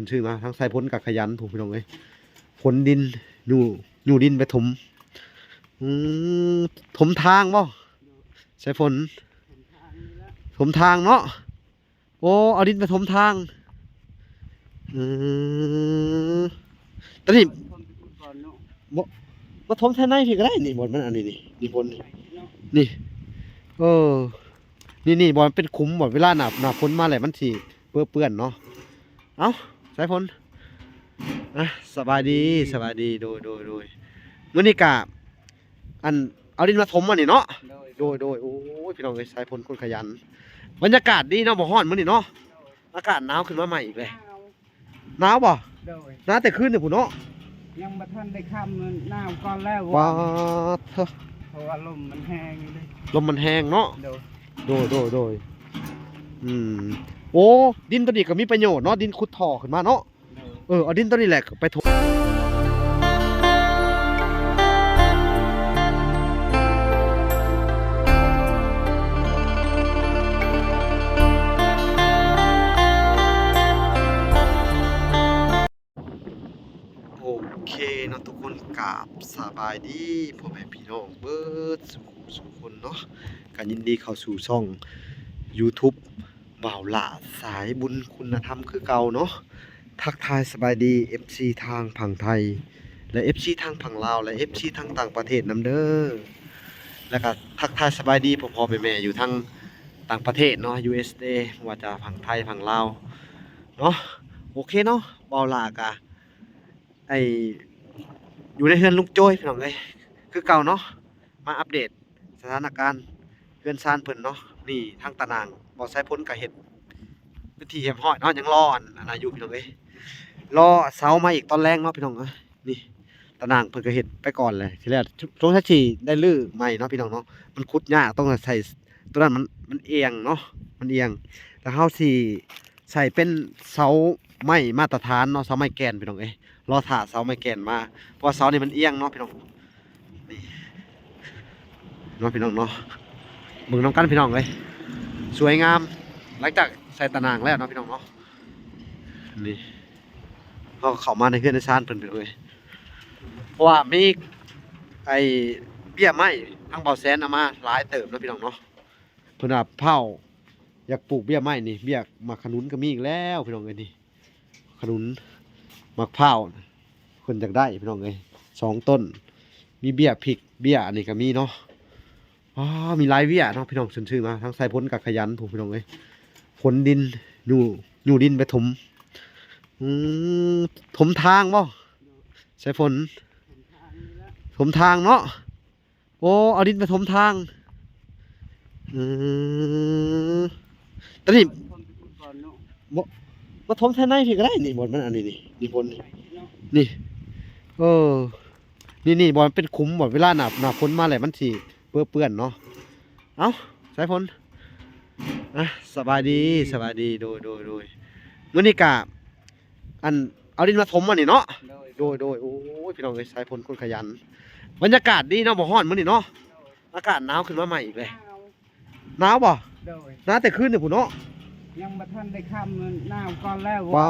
ນຊື່ມາ ທາງສາຍຝົນກໍຂະຫຍັນພຸ້ນ ພີ່ນ້ອງເອີຍ. ຂົນດິນ ຍູ້ ຍູ້ດິນໄປຖົມ ອືມ ຖົມທາງບໍ່ ສາຍຝົນ? ຖົມທາງເນາະ. ໂອ້ ເອົາດິນໄປຖົມທາງ. ອືມ ຕອນນີ້ ບໍ່ຖົມທາງໃນພີ້ກໍໄດ້ ນີ້ບ່ອນມັນ ອັນນີ້ ນີ້ ນີ້ບ່ອນນີ້ ນີ້ ເອີ ນີ້ ນີ້ ບ່ອນເປັນຂຸມ ບ່ອນເວລາໜ້າ ໜ້າຝົນມາແລ້ວມັນຊິເປິເປື້ອນເນາະ. ເອົ້າ ສາຍຝົນ ອ່ະ ສະບາຍດີ ສະບາຍດີ ໂດຍ ໂດຍ ໂດຍ. ມື້ນີ້ກະ ອັນ ເອົາດິນມາຖົມອັນນີ້ເນາະ. ໂດຍ ໂດຍ ໂດຍ. ໂອ້ຍ ພີ່ນ້ອງເອີຍ ສາຍຝົນຄົນຂະຫຍັນ. ບັນຍາກາດດີເນາະ ບໍ່ຮ້ອນມື້ນີ້ເນາະ. ອາກາດໜາວຂຶ້ນມາໃໝ່ອີກແລ້ວ. ໜາວບໍ່? ໂດຍ. ໜາວແຕ່ຄືນນີ້ພຸ້ນເນາະ. ຍັງບໍ່ທັນໄດ້ຄ່ຳ ໜາວກ່ອນແລ້ວ. ປາດເທີ ເພາະວ່າລົມມັນແຮງຢູ່ເດ້ ລົມມັນແຮງເນາະ. ໂດຍ ໂດຍ ໂດຍ ໂດຍ. ອືມ ໂອ້ ດິນໂຕນີ້ກໍມີປະໂຫຍດເນາະ ດິນຂຸດທໍ່ຂຶ້ນມາເນາະ. ໂດຍ. ເອີ ເອົາດິນໂຕນີ້ແຫຼະໄປຖົມ. ໂອເຄເນາະທຸກຄົນ ກາບສະບາຍດີພໍ່ແມ່ພີ່ນ້ອງເບິດສູ່ຜູ້ສູ່ຄົນເນາະ. ກໍຍິນດີເຂົ້າສູ່ຊ່ອງຢູທູບ ບ່າວຫຼ້າສາຍບຸນຄຸນນະທຳຄືເກົ່າເນາະ. ທັກທາຍສະບາຍດີເອັຟຊີທາງຝັ່ງໄທ ແລະ ເອັຟຊີທາງຝັ່ງລາວ ແລະ ເອັຟຊີທາງຕ່າງປະເທດນຳເດີ. ແລ້ວກໍທັກທາຍສະບາຍດີພໍ່ໆແມ່ໆຢູ່ທາງຕ່າງປະເທດເນາະ ຢູເອັສເອ ບໍ່ວ່າຈະຝັ່ງໄທຝັ່ງລາວເນາະ. ໂອເຄເນາະ ບ່າວຫຼ້າກະ ໄອ້ ຢູ່ໃນເຮືອນລຸງໂຈ້ຍ ພີ່ນ້ອງເອີຍ ຄືເກົ່າເນາະ. ມາອັບເດດສະຖານະການເຮືອນຊານເພິ່ນເນາະ. ນີ້ທາງຕາໜ່າງ ບ່າວສາຍຝົນກໍເຮັດເປັນທີ່ຮຽບຮ້ອຍເນາະ ຍັງລໍອັນ ອັນນັ້ນຢູ່ ພີ່ນ້ອງເອີຍ. ລໍເສົາມາອີກຕອນແລງເນາະ ພີ່ນ້ອງເອີຍ. ນີ້ຕາໜ່າງເພິ່ນກໍເຮັດໄປກ່ອນແຫຼະ ທີແລກສົງໄສຊິໄດ້ຮື້ໃໝ່ເນາະ ພີ່ນ້ອງເນາະ. ມັນຂຸດຍາກ ຕ້ອງໃສ່ ຕົວນັ້ນມັນ ມັນອຽງເນາະ ມັນອຽງ. ແລ້ວເຮົາຊິໃສ່ເປັນເສົາໄມ້ມາດຕະຖານເນາະ ເສົາໄມ້ແກ່ນ ພີ່ນ້ອງເອີຍ. ລໍຖ້າເສົາໄມ້ແກ່ນມາ ເພາະວ່າເສົານີ້ມັນອຽງເນາະ ພີ່ນ້ອງ. ນີ້ເນາະ ພີ່ນ້ອງເນາະ ເບິ່ງນຳກັນ ພີ່ນ້ອງເອີຍ. ສວຍງາມ ຫຼັງຈາກໃສ່ຕາໜ່າງແລ້ວເນາະ ພີ່ນ້ອງເນາະ. ນີ້ ເຮົາເຂົ້າມາໃນເຮືອນໃນຊານເພິ່ນ ພີ່ນ້ອງເອີຍ. ເພາະວ່າມີໄອ້ເບ້ຍໄມ້ ທາງບ່າວແສນເອົາມາຫຼາຍເຕີບເນາະ ພີ່ນ້ອງເນາະ. ເພິ່ນວ່າພ້າວ ຢາກປູກເບ້ຍໄມ້ນີ້ ເບ້ຍໝາກຂະໜຸນກໍມີອີກແລ້ວ ພີ່ນ້ອງເອີຍ. ນີ້ຂະໜຸນ ໝາກພ້າວ ເພິ່ນຢາກໄດ້ ພີ່ນ້ອງເອີຍ ສອງຕົ້ນ. ມີເບ້ຍພິກ ເບ້ຍອັນນີ້ກໍມີເນາະ. ອໍ ມີຫຼາຍເບ້ຍເນາະ ພີ່ນ້ອງ. ຊື່ມາ ທາງສາຍຝົນກໍຂະຫຍັນພຸ້ນ ພີ່ນ້ອງເອີຍ. ຂົນດິນ ຍູ້ ຍູ້ດິນໄປຖົມ. ອືມ ຖົມທາງບໍ່ ສາຍຝົນ? ຖົມທາງເນາະ. ໂອ້ ເອົາດິນໄປຖົມທາງ. ອືມ ຕອນນີ້ ບໍ່ ບໍ່ຖົມທາງໃນພີ້ກໍໄດ້ ນີ້ບ່ອນມັນ ອັນນີ້ ນີ້ ນີ້ບ່ອນນີ້ ນີ້ ເອີ ນີ້ ນີ້ ບ່ອນເປັນຂຸມ ບ່ອນເວລາໜ້າ ໜ້າຝົນມາແລ້ວມັນຊິເປິເປື້ອນເນາະ. ເອົ້າ ສາຍຝົນ ອ່ະ ສະບາຍດີ ສະບາຍດີ ໂດຍ ໂດຍ ໂດຍ. ມື້ນີ້ກະ ອັນ ເອົາດິນມາຖົມອັນນີ້ເນາະ. ໂດຍ ໂດຍ ໂດຍ. ໂອ້ຍ ພີ່ນ້ອງເອີຍ ສາຍຝົນຄົນຂະຫຍັນ. ບັນຍາກາດດີເນາະ ບໍ່ຮ້ອນມື້ນີ້ເນາະ. ໂດຍ. ອາກາດໜາວຂຶ້ນມາໃໝ່ອີກແລ້ວ. ໜາວ. ໜາວບໍ່? ໂດຍ. ໜາວແຕ່ຄືນນີ້ພຸ້ນເນາະ. ຍັງບໍ່ທັນໄດ້ຄ່ຳ ໜາວກ່ອນແລ້ວ. ປາ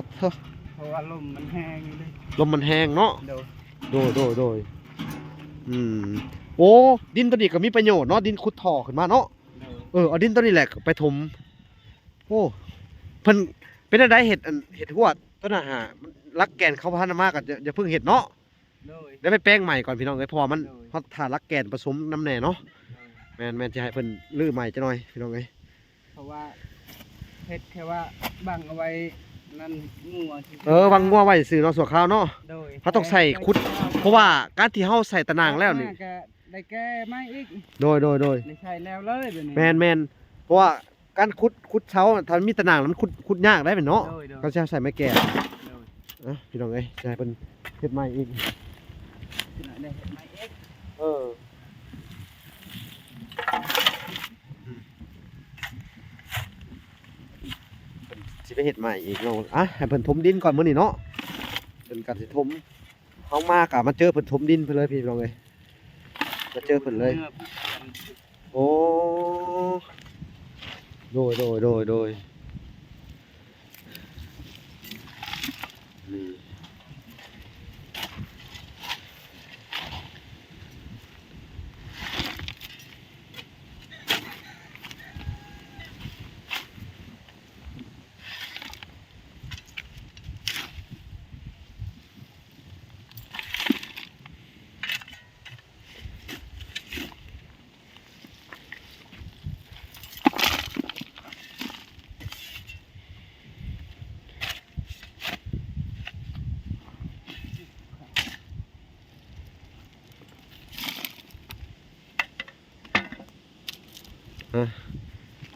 ດເທີ ເພາະວ່າລົມມັນແຮງຢູ່ເດ້ ລົມມັນແຮງເນາະ. ໂດຍ ໂດຍ ໂດຍ ໂດຍ. ອືມ ໂອ້ ດິນໂຕນີ້ກໍມີປະໂຫຍດເນາະ ດິນຂຸດທໍ່ຂຶ້ນມາເນາະ. ໂດຍ. ເອີ ເອົາດິນໂຕນີ້ແຫຼະໄປຖົມ. ໂອ້ ເພິ່ນເປັນແນວໃດ ເຮັດອັນ ເຮັດຮົ້ວໂຕນັ້ນຫາ ຫຼັກແກ່ນເຂົາບໍ່ທັນເອົາມາກໍຢ່າ ຢ່າເພິ່ງເຮັດເນາະ. ໂດຍ. ໄດ້ໄປແປງໃໝ່ກ່ອນ ພີ່ນ້ອງເອີຍ ເພາະວ່າມັນ ໂດຍ ເຮົາຖ້າຫຼັກແກ່ນປະສົມນຳແດ່ເນາະ. ໂດຍ. ແມ່ນໆ ຊິໃຫ້ເພິ່ນຮື້ໃໝ່ຈັກໜ່ອຍ ພີ່ນ້ອງເອີຍ. ເພາະວ່າເຮັດແຄ່ວ່າບັງເອົາໄວ້ນັ້ນງົວຊື່ໆ. ເອີ ບັງງົວໄວ້ຊື່ເນາະ ຊົ່ວຄາວເນາະ. ໂດຍ. ເຮົາຕ້ອງໃສ່ຂຸດ ແຕ່ ເພາະວ່າການທີ່ເຮົາໃສ່ຕາໜ່າງແລ້ວນີ້ ມາກໍໄດ້ແກ່ໃໝ່ອີກ. ໂດຍ ໂດຍ ໂດຍ. ໄດ້ໃສ່ແລ້ວເລີຍດຽວນີ້. ແມ່ນໆ ເພາະວ່າ ການຂຸດ ຂຸດເສົາ ຖ້າມີຕາໜ່າງແລ້ວມັນຂຸດ ຂຸດຍາກໄດ້ແມ່ນເນາະ. ໂດຍ ໂດຍ. ກໍຊິເອົາໃສ່ໄມ້ແກ່ນ. ໂດຍ. ເອົ້າ ພີ່ນ້ອງເອີຍ ຊິໃຫ້ເພິ່ນເຮັດໃໝ່ອີກ. ຊິໃຫ້ເຮັດໃໝ່ອີກ. ເອີ ຊິໄປເຮັດໃໝ່ອີກເນາະ. ອ່ະ ໃຫ້ເພິ່ນຖົມດິນກ່ອນມື້ນີ້ເນາະ ເພິ່ນກໍຊິຖົມ. ເຮົາມາກໍມາເຈີເພິ່ນຖົມດິນເພິ່ນເລີຍ ພີ່ນ້ອງເອີຍ ມາເຈີເພິ່ນເລີຍ. ໂອ້ ໂດຍ ໂດຍ ໂດຍ ໂດຍ. ນີ້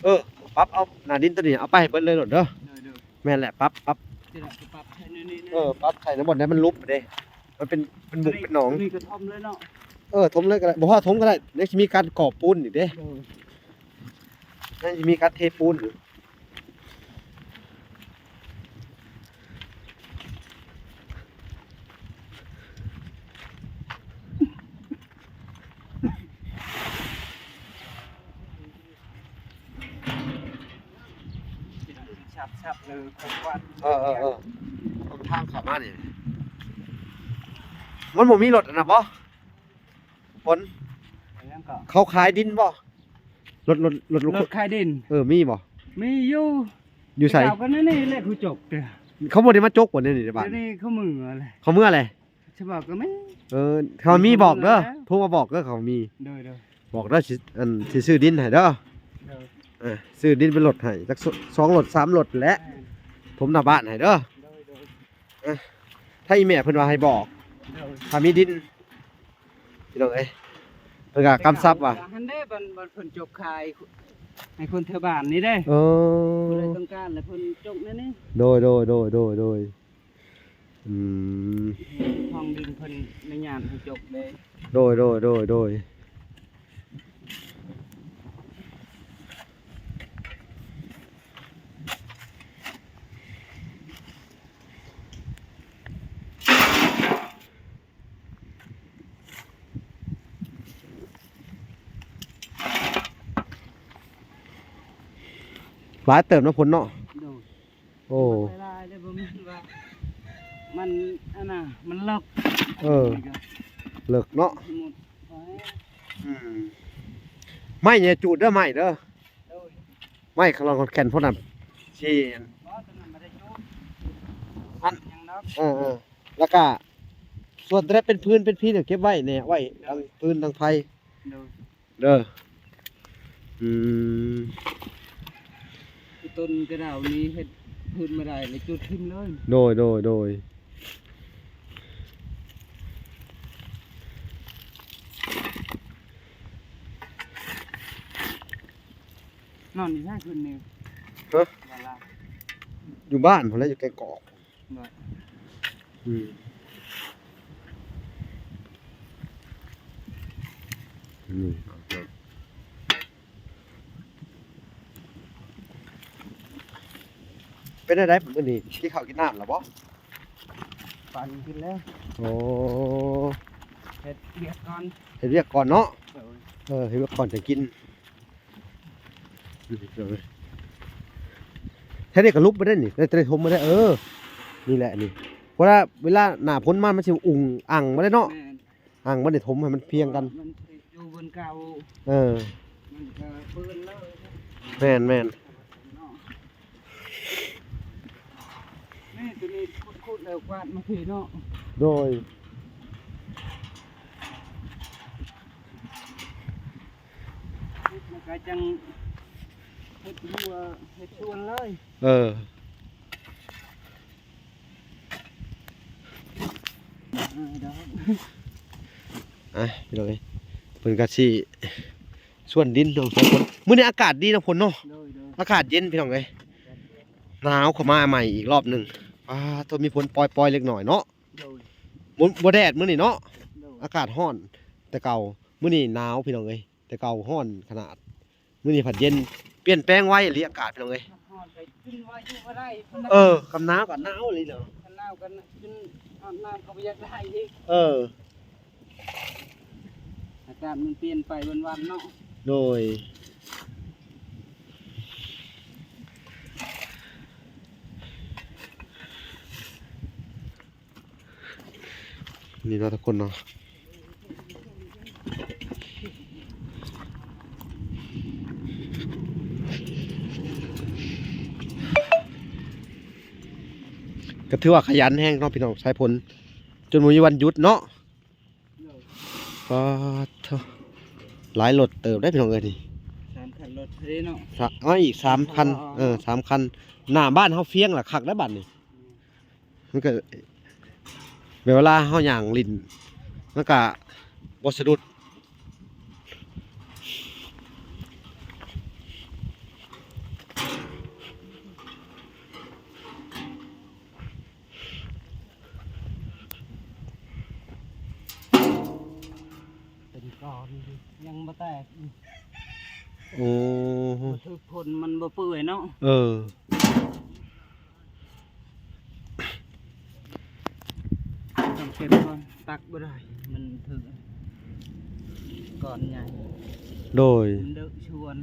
ເອີ ປັບເອົາໜ້າດິນຕົວນີ້ ເອົາໄປໃຫ້ເບິດເລີຍໂລດເດີ. ໂດຍໆ ແມ່ນແຫຼະ ປັບ ປັບ ເອີ ປັບໃສ່ໃນບ່ອນໃດມັນຫຼຸບເດ້. ມັນເປັນ ເປັນບຸກເປັນໜອງ. ຕົວນີ້ກໍຖົມເລີຍເນາະ. ເອີ ຖົມເລີຍກໍໄດ້ ບໍ່ຮອດຖົມກໍໄດ້. ຍັງຊິມີການກໍ່ປູນອີກເດ້. ໂດຍ ຍັງຊິມີການເທປູນຢູ່. ເອີໆໆ ທາງເຂົ້າມານີ້ ມັນບໍ່ມີລົດອັນນັ້ນບໍ່? ຄົນ ເຂົາຂາຍດິນບໍ່? ລົດ ລົດ ລົດ ລົດຂາຍດິນ. ເອີ ມີບໍ່? ມີຢູ່. ຢູ່ໃສ? ເຂົາກໍໃນນີ້ແຫຼະ ຜູ້ຈົກເດ້. ເຂົາບໍ່ໄດ້ມາຈົກບໍ່ໃນນີ້ ດຽວນີ້ເຂົາເມືອແຫຼະ. ເຂົາເມືອແຫຼະ. ສະບອກກໍມີ. ເອີ ເຂົາມີບອກເດີ ໂທມາບອກເດີ ເຂົາມີ. ໂດຍໆ ບອກເດີ ຊິ ອັນ ຊິຊື້ດິນໃຫ້ເດີ. ໂດຍ ເອີ ຊື້ດິນເປັນລົດໃຫ້ ຈັກສອງລົດສາມລົດແຫຼະ. ແມ່ນ ຖົມໜ້າບ້ານໃຫ້ເດີ. ໂດຍໆ ເອີ ຖ້າອີແມ່ເພິ່ນວ່າໃຫ້ບອກ. ໂດຍ ຖ້າມີດິນ ພີ່ນ້ອງເອີຍ ເພິ່ນກໍກຳຊັບວ່າ ຫັ້ນເດ້ ບ່ອນ ບ່ອນເພິ່ນຈົກຂາຍໃຫ້ຄົນແຖວບ້ານນີ້ເດ້. ເອີ ຜູ້ໃດຕ້ອງການແລ້ວເພິ່ນຈົກແນວນີ້. ໂດຍໆ ໂດຍໆ ໂດຍ. ອືມ ຫ້ອງດິນເພິ່ນອະນຸຍາດໃຫ້ຈົກເດ້. ໂດຍໆ ໂດຍໆ ໂດຍ. ຫຼາຍເຕີບເນາະ ຝົນເນາະ. ໂດຍ ໂອ້ ຫຼາຍໆເດ້ ບໍ່ແມ່ນວ່າມັນ ອັນນ່າ ມັນເລິກ. ເອີ ນີ້ກໍເລິກເນາະ. ອືມ ໄມ້ຢ່າຈູດເດີ ໄມ້ເດີ. ໂດຍ ໄມ້ຂະລອນຂອນແກ່ນພວກນັ້ນ ຊິ ບໍ່ ຕົວນັ້ນບໍ່ໄດ້ຈູດ ອັນ ຫຍັງດອກ. ເອີໆ ແລ້ວກະສ່ວນຕົວໃດເປັນພື້ນເປັນພີນກໍເກັບໄວ້ແນ່ ໄວ້ ໂດຍ ທັງຟືນທັງໄຟ. ໂດຍ ເດີ. ອືມ ຕົ້ນກະດາວນີ້ເຮັດພື້ນບໍ່ໄດ້ ແລ້ວຈູດຖິ້ມເລີຍ. ໂດຍໆໆ. ນອນຢູ່ໃສຄືນນີ້? ຮະ? ຢູ່ບ້ານພຸ້ນແຫຼະ ຢູ່ແກ້ງກອກ. ອືມ ນີ້ ເປັນແນວໃດມື້ນີ້ ກິນເຂົ້າກິນນ້ຳແລ້ວບໍ່? ປັນກິນແລ້ວ. ໂອ້ ເຮັດວຽກກ່ອນ ເຮັດວຽກກ່ອນເນາະ. ໂດຍ ເອີ ເຮັດວຽກກ່ອນຈັ່ງກິນ. ແຖວນີ້ກໍຫຼຸບບໍ່ໄດ້ນີ້ ໄດ້ແຕ່ຖົມບໍ່ໄດ້. ເອີ ນີ້ແຫຼະນີ້ ເພາະວ່າເວລາໜ້າຝົນມາ ມັນຊິອຸ່ງອັ່ງບໍ່ໄດ້ເນາະ. ແມ່ນ ອັ່ງບໍ່ໄດ້ຖົມໃຫ້ມັນພຽງກັນ ມັນຢູ່ບົນເກົ່າ. ເອີ ມັນກໍເປື້ອນເລີຍ. ແມ່ນໆ. ນີ້ ຕົວນີ້ຂຸດໆ ແລ້ວກວາດມາພີ້ເນາະ. ໂດຍ ແລ້ວກໍຈັ່ງເຮັດຮົ້ວເຮັດສວນເລີຍ. ເອີ ອ່ະ ພີ່ນ້ອງເອີຍ ເພິ່ນກໍຊິ ສວນດິນນ້ອງສອງຄົນ. ມື້ນີ້ອາກາດດີເນາະ ຝົນເນາະ. ໂດຍໆ ອາກາດເຢັນພີ່ນ້ອງເອີຍ ໜາວເຂົ້າມາໃໝ່ອີກລອບໜຶ່ງ. ປາໂທ້ ມີຝົນປອຍໆເລັກນ້ອຍເນາະ. ໂດຍ ບໍ່ ບໍ່ແດດມື້ນີ້ເນາະ. ໂດຍ ອາກາດຮ້ອນແຕ່ເກົ່າ ມື້ນີ້ໜາວພີ່ນ້ອງເອີຍ ແຕ່ເກົ່າຮ້ອນຂະໜາດ ມື້ນີ້ພັດເຢັນ ປ່ຽນແປງໄວອີ່ຫຼີອາກາດພີ່ນ້ອງເອີຍ. ຮ້ອນກໍກິນວ່າຢູ່ບໍ່ໄດ້. ເອີ ຄັນໜາວກໍໜາວອີ່ຫຼີເນາະ ຄັນໜາວກໍກິນ ອາບນ້ຳກໍບໍ່ຢາກໄດ້ອີກ. ເອີ ອາກາດມັນປ່ຽນໄປວັນໆເນາະ. ໂດຍ ເ ນີ້ເນາະທຸກຄົນເນາະ ກໍຖືວ່າຂະຫຍັນແຮງເນາະພີ່ນ້ອງ ສາຍຝົນ ຈົນບໍ່ມີວັນຢຸດເນາະ. ປາດໂທ້ ຫຼາຍລົດເຕີບເດ້ພີ່ນ້ອງເອີຍນີ້ ສາມຄັນລົດເດ້ເນາະ ສາມ ເອີ ອີກສາມຄັນ ເອີ ສາມຄັນ ໜ້າບ້ານເຮົາຟຽງລະຄັກໄດ໋ບັດນີ້ ມັນກໍແບບເວລາເຮົາຍ່າງຫຼິ້ນ ມັນກະບໍ່ສະດຸດ. ເປັນກ້ອນຢູ່ ຍັງບໍ່ແຕກ. ໂອ້ ບໍ່ຖືກຝົນມັນບໍ່ເປື່ອຍເນາະ. ເອີ ຕ້ອງເກັບກ່ອນ ຕັກບໍ່ໄດ້ ມັນຖືກກ້ອນໃຫຍ່ ໂດຍ ມັນເດີະຊວນ.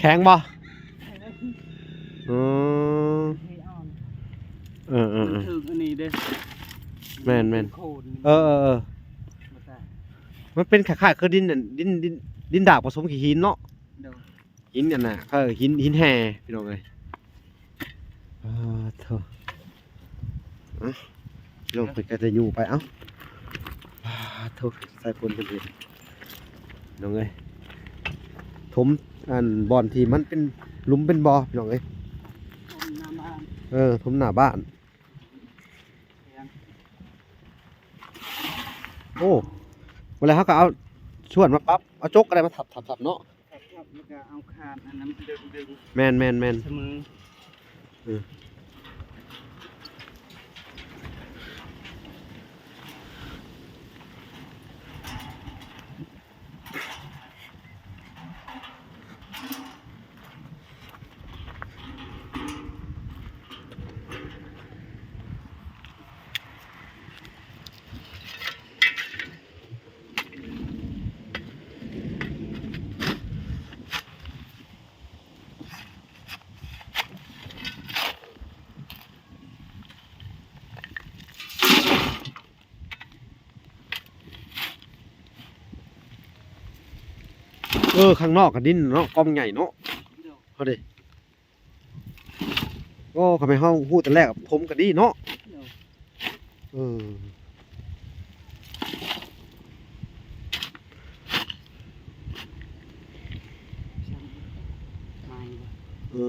ແຂງບໍ່? ອືມ ເອີໆໆ ມັນຖືກອັນນີ້ເດ້ ແມ່ນໆ ເປັນໂຄນ ເອີໆໆ ບໍ່ແຕກ ມັນເປັນຄ້າຍໆຄືດິນ ດິນ ດິນ ດິນດາກປະສົມຂີ້ຫີນເນາະ. ໂດຍ ຫີນອັນນ່າ ເອີ ຫີນ ຫີນແຮ່ພີ່ນ້ອງເອີຍ. ປາດໂທ້ ເອົ້າ ພີ່ນ້ອງເພິ່ນກໍຈະຢູ່ໄປ ເອົ້າ ປາດໂທ້ ສາຍຝົນເພິ່ນເຮັດ ພີ່ນ້ອງເອີຍ ຖົມອັນບ່ອນທີ່ມັນເປັນຫຼຸມເປັນບໍ່ ພີ່ນ້ອງເອີຍ ຖົມໜ້າບ້ານ ເອີ ຖົມໜ້າບ້ານ. ໂອ້ ບໍ່ແລ້ວເຮົາກໍເອົາສ່ວນມາປັບ ເອົາຈົກກໍໄດ້ມາທັບໆໆເນາະ. ຄັບໆ ແລ້ວກໍເອົາຄານອັນນັ້ນດຶງໆ ແມ່ນໆໆ ສະເໝີ ເອີ. ເອີ ຂ້າງນອກກໍດິນເນາະ ກອງໃຫຍ່ເນາະ ໂດຍ ເຮົາເດ້. ໂອ້ ຄັນແມ່ນເຮົາຮູ້ແຕ່ແລກ ຖົມກໍດີເນາະ ໂດຍ ເອີ ເອີ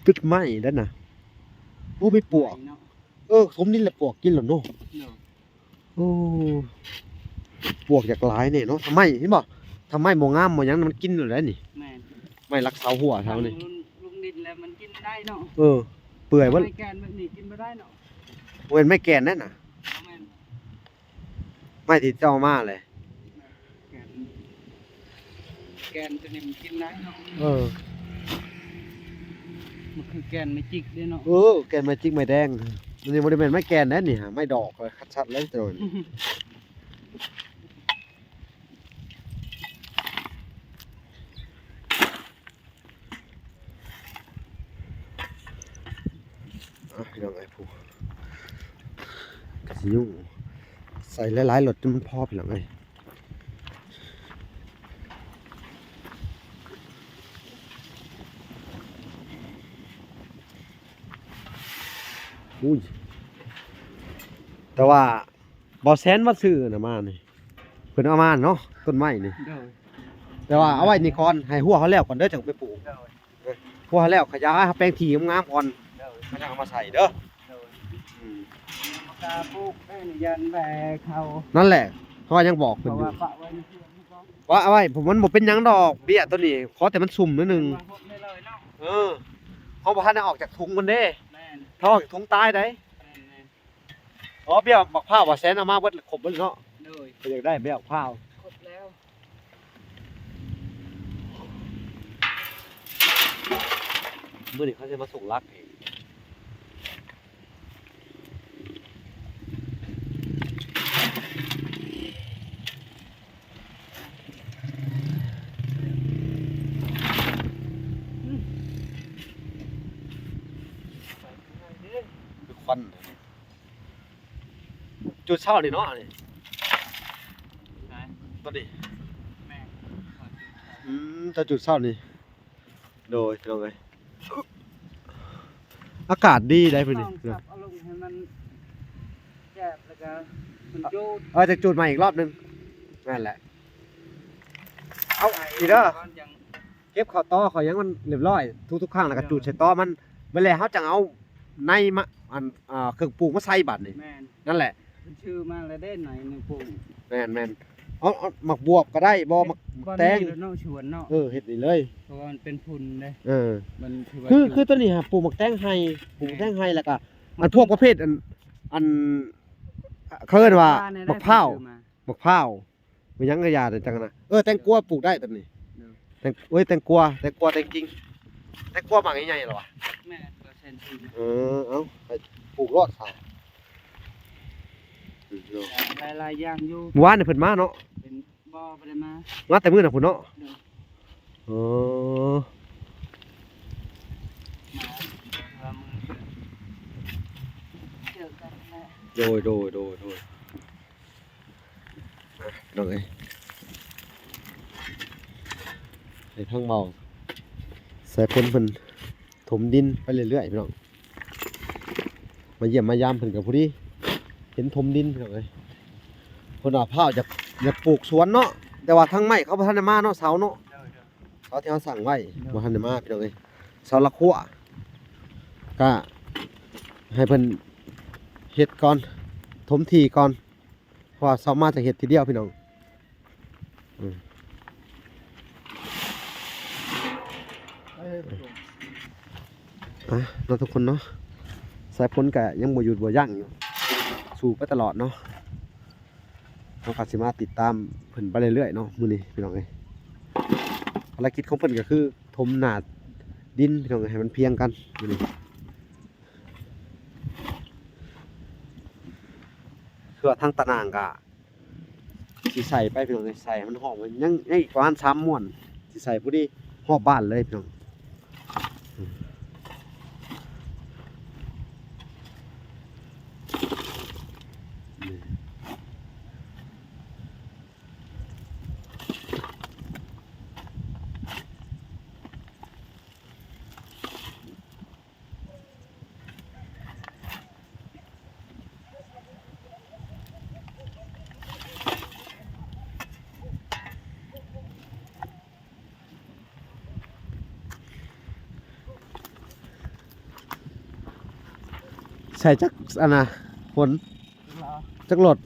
ຕຶດໄມ້ນັ້ນນະ ໂອ້ ມີປວກ ເນາະ ເອີ ຖົມດິນແລ້ວປວກກິນແລ້ວເນາະ ໂດຍ. ໂອ້ ປວກຢາກຫຼາຍແດ່ເນາະ ຖ້າໄມ້ເຫັນບໍ່ ຖ້າໄມ້ບໍ່ງາມບໍ່ຫຍັງມັນກິນໂລດໄດ໋ນີ້ ແມ່ນ ໄມ້ລັກເສົາຫົວເຮົານີ້ ລົງ ລົງດິນແລ້ວມັນກິນບໍ່ໄດ້ເນາະ ເອີ ເປື່ອຍເບິດ ໄມ້ແກ່ນແບບນີ້ກິນບໍ່ໄດ້ເນາະ ບໍ່ແມ່ນໄມ້ແກ່ນນັ້ນນະ ບໍ່ແມ່ນ ໄມ້ທີ່ເຈົ້າເອົາມາແຫຼະ ແກ່ນ ແກ່ນຕົວນີ້ມັນກິນໄດ້ເນາະ ເອີ ມັນຄືແກ່ນແມຈິກເດ້ເນາະ ເອີ ແກ່ນແມຈິກ ໄມ້ແດງ ອັນນີ້ບໍ່ໄດ້ແມ່ນໄມ້ແກ່ນໃດ໋ນີ້ ໄມ້ດອກ ຄັດຊັດເລີຍໂຕນີ້ ອ່ະ ພີ່ນ້ອງເອີຍ ຜູ້ ກະຊິຫຍຸ້ງ ໃສ່ຫຼາຍໆລົດຈົນມັນພໍ ພີ່ນ້ອງເອີຍ. ອຸ້ຍ ແຕ່ວ່າ ບໍ່ແຊນມາຊື້ນະມານີ້ ເພິ່ນເອົາມາເນາະ ຕົ້ນໄມ້ນີ້ ໂດຍ ແຕ່ວ່າເອົາໄວ້ນີ້ກ່ອນ ໃຫ້ຮົ້ວເຮົາແລ້ວກ່ອນເດີ ຈັ່ງໄປປູກ ໂດຍ ເອີ ຮົ້ວເຮົາແລ້ວຂະຫຍາຍ ເຮົາແປງທີ່ງາມໆກ່ອນ ໂດຍ ເຮົາຈັ່ງເອົາມາໃສ່ເດີ ໂດຍ ອືມ ກະປູກໄດ້ນີ້ ຢ້ານແວ່ເຂົາ ນັ້ນແຫຼະ ເພາະວ່າຍັງບອກເພິ່ນຢູ່ ເພາະວ່າປະໄວ້ໃນເຮືອນນີ້ກ່ອນ ວ່າເອົາໄວ້ ມັນບໍ່ເປັນຫຍັງດອກ ເບ້ຍໂຕນີ້ ຂໍແຕ່ມັນຊຸ່ມໜ້ອຍໜຶ່ງ. ເອີ ເຮົາບໍ່ທັນໄດ້ອອກຈາກຖົງມັນເດ້. ແມ່ນ ຖ້າອອກຈາກຖົງຕາຍໄດ໋. ແມ່ນໆ ອໍ ເບ້ຍໝາກພ້າວ ບ່າວແສນເອົາມາເບິດ ຄົບເບິດເນາະ. ໂດຍ ເພິ່ນຢາກໄດ້ເບ້ຍໝາກພ້າວ. ຄົບແລ້ວ ມື້ນີ້ເຂົາຊິມາສົ່ງຫຼັກໃຫ້. ຄວັນ ຈຸດເຊົ້ານີ້ເນາະ ນີ້ ໃຊ່ ຕົວນີ້. ແມ່ນ ອືມ ຖ້າຈຸດເຊົ້ານີ້. ໂດຍ ພີ່ນ້ອງເອີຍ ອາກາດດີໄດ໋ມື້ນີ້. ຕ້ອງສັບເອົາລົງໃຫ້ມັນແຈບ ແລ້ວກໍມັນຈູດ ເອີ ຈະຈູດໃໝ່ອີກລອບໜຶ່ງ. ນັ້ນແຫຼະ ເອົາ ໃສ່ ນີ້ເດີ ກ່ອນຈັ່ງ ເກັບເຂົ້າຕໍເຂົ້າຫຍັງມັນຮຽບຮ້ອຍທຸກໆຄັ້ງ ແລ້ວກໍຈູດໃສ່ຕໍມັນ. ບາດແລ້ວເຮົາຈັ່ງເອົາໃນມາ ອັນ ອ່າ ເຄື່ອງປູກມາໃສ່ບາດນີ້. ແມ່ນ ນັ້ນແຫຼະ ເພິ່ນຊື້ມາແລ້ວເດ້ ໃນໜຶ່ງປຸງ. ແມ່ນໆ ເອົາ ເອົາໝາກບວບກໍໄດ້ບໍ່ ໝາກແຕງເນາະ ສວນເນາະ. ເອີ ເຮັດນີ້ເລີຍ ເພາະວ່າມັນເປັນຝຸ່ນເດ້. ເອີ ມັນຄືວ່າ ຄື ຄືຕົວນີ້ຫະ ປູກໝາກແຕງໄຮ່ ປູກໝາກແຕງໄຮ່ ແລ້ວກໍ ແມ່ນ ອັນພວກປະເພດ ອັນ ອັນ ເຂົາເອີ້ນວ່າ ໝາກພ້າວ ໝາກພ້າວ ແມ່ນຫຍັງກະຢ່າ ແຕ່ຈັ່ງນັ້ນນະ. ເອີ ແຕງກວາປູກໄດ້ຕອນນີ້. ໂດຍ ແຕງ ໂອ້ຍ ແຕງກວາ ແຕງກວາແຕງຈິງ ແຕງກວາໝາກໃຫຍ່ໆ ລະວະ. ແມ່ນ ເປີເຊັນ ເອີ ເອົາ ໃຫ້ປູກໂລດຊະ. ອືມ ເນາະ ຫຼາຍໆຢ່າງຢູ່. ມື້ວານນີ້ເພິ່ນມາເນາະ. ເປັນ ບໍ່ ບໍ່ໄດ້ມາ ມາແຕ່ມື້ນັ້ນພຸ້ນເນາະ. ໂດຍ ເອີ ມາ ວ່າມື້ເຈີກັນແຫຼະ. ໂດຍ ໂດຍ ໂດຍ ໂດຍ. ພີ່ນ້ອງເອີຍ ໃຫ້ທາງເບົາສາຍຝົນເພິ່ນຖົມດິນໄປເລື້ອຍໆ ພີ່ນ້ອງ. ມາຢ້ຽມມາຢາມເພິ່ນກໍພໍດີເຫັນຖົມດິນ ພີ່ນ້ອງເອີຍ. ເພິ່ນວ່າພ້າວຢາກ ຢາກປູກສວນເນາະ ແຕ່ວ່າທາງໄມ້ເຂົາບໍ່ທັນໄດ້ມາເນາະ ເສົາເນາະ. ໂດຍໆ ເສົາທີ່ເຮົາສັ່ງໄວ້ ໂດຍ ບໍ່ທັນໄດ້ມາ ພີ່ນ້ອງເອີຍ. ເສົາລະຂົວ ກະໃຫ້ເພິ່ນເຮັດກ່ອນ ຖົມທີ່ກ່ອນ. ເພາະວ່າເຊົາມາຈະເຮັດທີດຽວ ພີ່ນ້ອງ. ອືມ ອ່ະ ເນາະ ທຸກຄົນເນາະ ສາຍຝົນກະຍັງບໍ່ຢຸດບໍ່ຢັ້ງຢູ່ ສູ້ໄປຕະຫຼອດເນາະ. ເຮົາກໍຊິມາຕິດຕາມເພິ່ນໄປເລື້ອຍໆ ເນາະ ມື້ນີ້ ພີ່ນ້ອງເອີຍ. ພາລະກິດຂອງເພິ່ນກໍຄືຖົມໜ້າດິນ ພີ່ນ້ອງເອີຍ ໃຫ້ມັນພຽງກັນມື້ນີ້. ຄືວ່າທາງຕາໜ່າງກະຊິໃສ່ໄປ ພີ່ນ້ອງເອີຍ ໃສ່ໃຫ້ມັນຮອບ ຍັງ ຍັງອີກປະມານສາມມ້ວນ ຊິໃສ່ພໍດີຮອບບ້ານເລີຍ ພີ່ນ້ອງ. ໃສ່ຈັກອັນນະ ຝົນ ຈັກລົດ?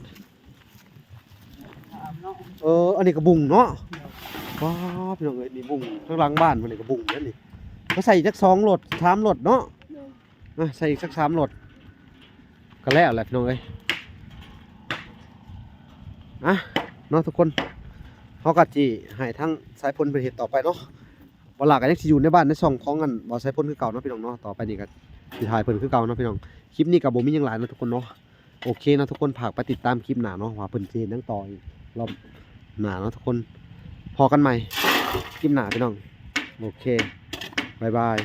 ເອີ ອັນນີ້ກະບຸງເນາະ. ວ້າ ພີ່ນ້ອງເອີຍ ນີ້ບຸງ ທາງຫຼັງບ້ານເພິ່ນນີ້ກະບຸງເດ້ນີ້. ເຮົາໃສ່ຈັກສອງລົດ ສາມລົດເນາະ. ອ່ະ ໃສ່ອີກສັກສາມລົດ ກະແລ້ວແຫຼະ ພີ່ນ້ອງເອີຍ. ອ່ະ ເນາະ ທຸກຄົນ ເຮົາກະຊິໃຫ້ທາງສາຍຝົນເພິ່ນເຮັດຕໍ່ໄປເນາະ. ບ່າວຫຼ້າກະຍັງຊິຢູ່ໃນບ້ານໃນຊ່ອງຂອງອັນບ່າວສາຍຝົນຄືເກົ່າເນາະ ພີ່ນ້ອງເນາະ. ຕໍ່ໄປນີ້ກະຊິຖ່າຍເພິ່ນຄືເກົ່າເນາະ ພີ່ນ້ອງ. ຄລິບນີ້ກະບໍ່ມີຫຍັງຫຼາຍເນາະ ທຸກຄົນເນາະ. ໂອເຄເນາະ ທຸກຄົນ ຝາກໄປຕິດຕາມຄລິບໜ້າເນາະ ວ່າເພິ່ນຊິເຮັດຫຍັງຕໍ່ອີກລອບໜ້າເນາະ ທຸກຄົນ. ພໍ້ກັນໃໝ່ຄລິບໜ້າ ພີ່ນ້ອງ. ໂອເຄ ບາຍບາຍ.